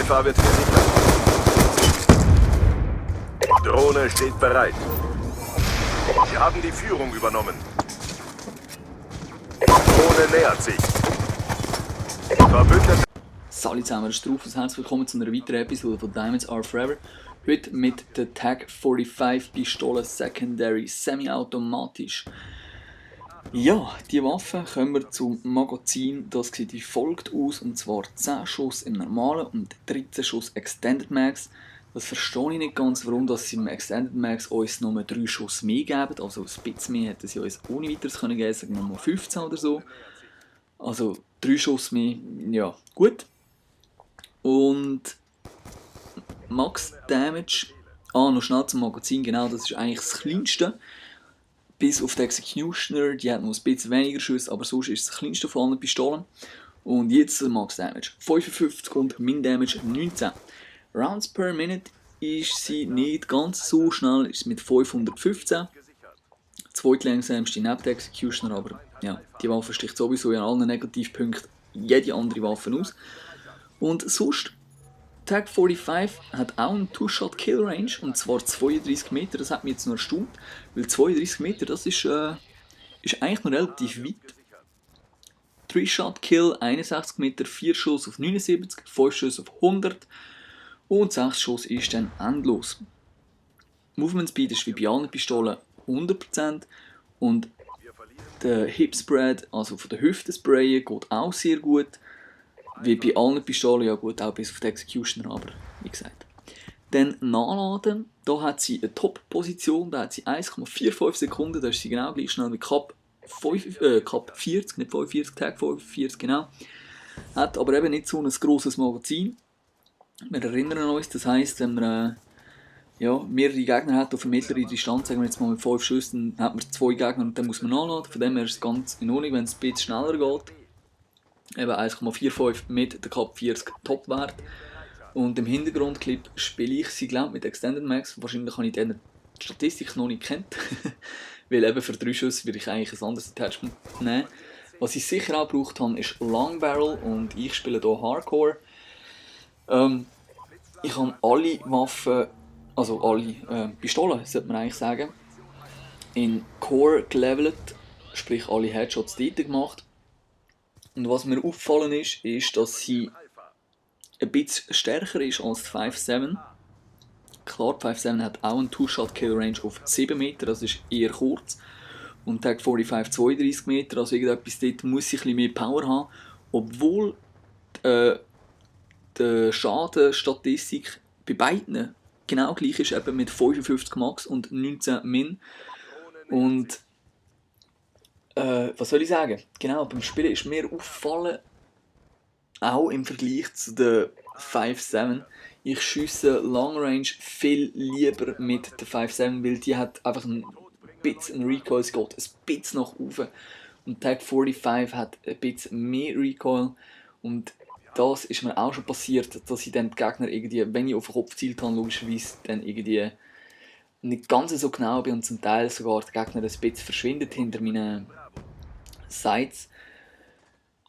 Gefahr wird gesichert. Drohne steht bereit. Sie haben die Führung übernommen. Drohne nähert sich. Verbündete. Salut zusammen, das ist drauf und herzlich willkommen zu einer weiteren Episode von Diamonds Are Forever. Heute mit der Tag 45 Pistole Secondary semi-automatisch. Ja, die Waffe kommen wir zum Magazin. Das sieht wie folgt aus, und zwar 10 Schuss im normalen und 13 Schuss Extended Mags. Das verstehe ich nicht ganz, warum dass sie im Extended Mags uns nur 3 Schuss mehr geben. Also ein bisschen mehr hätten sie uns ohne weiteres geben können, sagen wir mal 15 oder so. Also 3 Schuss mehr, ja, gut. Und Max Damage, noch schnell zum Magazin, genau, das ist eigentlich das kleinste. Bis auf die Executioner, die hat noch ein bisschen weniger Schüsse, aber sonst ist es das kleinste von allen Pistolen. Und jetzt der Max Damage, 55 und Min Damage 19. Rounds per Minute ist sie nicht ganz so schnell, ist mit 515. Zweitlangsamste neben der Executioner, aber ja, die Waffe sticht sowieso in allen Negativpunkten jede andere Waffe aus. Und sonst, Tag 45 hat auch einen Two-Shot-Kill-Range, und zwar 32 Meter, das hat mich jetzt noch erstaunt, weil 32 Meter, das ist eigentlich noch relativ weit. 3-Shot-Kill, 61 Meter, 4 Schuss auf 79, 5 Schuss auf 100 und 6 Schuss ist dann endlos. Movement Speed ist wie bei allen Pistolen 100% und der Hip Spread, also von der Hüfte sprayen, geht auch sehr gut. Wie bei allen Pistolen, ja gut, auch bis auf die Executioner, aber wie gesagt. Dann nachladen, da hat sie eine Top-Position, da hat sie 1,45 Sekunden, da ist sie genau gleich schnell wie Cap 40, nicht 45, Tag 45, genau. Hat aber eben nicht so ein grosses Magazin. Wir erinnern uns, das heisst, wenn man mehrere Gegner hat auf mittlere Distanz, sagen wir jetzt mal mit 5 Schüssen, dann hat man 2 Gegner und dann muss man nachladen. Von dem her ist es ganz in Ordnung, wenn es ein bisschen schneller geht. Eben 1,45 mit der Cap 40 Topwert. Und im Hintergrundclip spiele ich sie, glaube ich, mit Extended Mags. Wahrscheinlich habe ich die Statistik noch nicht kennt. Weil eben für 3 Schüsse würde ich eigentlich ein anderes Attachment nehmen. Was ich sicher auch gebraucht habe, ist Long Barrel, und ich spiele hier Hardcore. Ich habe alle Waffen, also alle Pistolen, sollte man eigentlich sagen, in Core gelevelt, sprich alle Headshots dort gemacht. Und was mir aufgefallen ist, dass sie ein bisschen stärker ist als die 5.7. Klar, die 5.7 hat auch einen Two-Shot-Kill-Range auf 7 Meter, das ist eher kurz. Und Tag 45 32 Meter, also irgendetwas dort muss ich ein bisschen mehr Power haben. Obwohl die Schadenstatistik bei beiden genau gleich ist, eben mit 55 Max und 19 Min. Und was soll ich sagen? Genau, beim Spielen ist mir aufgefallen, auch im Vergleich zu der 5.7, ich schiesse Long Range viel lieber mit der 5.7, weil die hat einfach ein bisschen Recoil, es geht ein bisschen nach oben. Und Tag 45 hat ein bisschen mehr Recoil, und das ist mir auch schon passiert, dass ich dann die Gegner irgendwie, wenn ich auf den Kopf gezielt habe, logischerweise dann irgendwie nicht ganz so genau bin und zum Teil sogar der Gegner ein bisschen verschwindet hinter meinen Sights.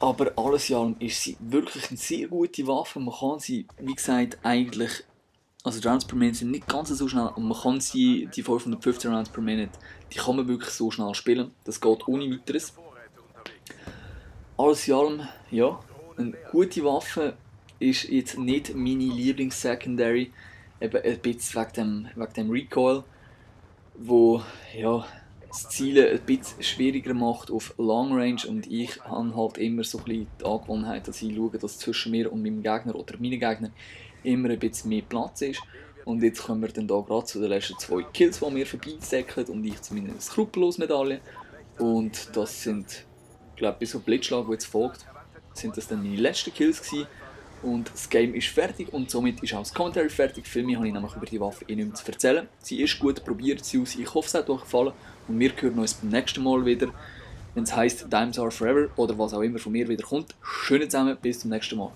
Aber alles in allem ist sie wirklich eine sehr gute Waffe. Man kann sie, wie gesagt, eigentlich, also die Rounds per Minute sind nicht ganz so schnell, und man kann sie, die 515 Rounds per Minute, die kann man wirklich so schnell spielen. Das geht ohne weiteres. Alles in allem, ja, eine gute Waffe ist jetzt nicht meine Lieblings-Secondary, eben ein bisschen wegen dem Recoil, wo ja, das Zielen ein bisschen schwieriger macht auf Long Range, und ich habe halt immer so ein bisschen die Angewohnheit, dass ich schaue, dass zwischen mir und meinem Gegner oder meinen Gegner immer ein bisschen mehr Platz ist. Und jetzt kommen wir dann da gerade zu den letzten 2 Kills, die mir vorbeisäckeln, und ich zu meiner Skrupellos-Medaille. Und das sind, glaube ich, bis auf Blitzschlag, der jetzt folgt, sind das dann meine letzten Kills gewesen. Und das Game ist fertig, und somit ist auch das Commentary fertig. Viel mehr habe ich nämlich über die Waffe nicht mehr zu erzählen. Sie ist gut, probiert sie aus. Ich hoffe, es hat euch gefallen. Und wir hören uns beim nächsten Mal wieder, wenn es heisst Diamonds Are Forever oder was auch immer von mir wieder kommt. Schönen zusammen, bis zum nächsten Mal.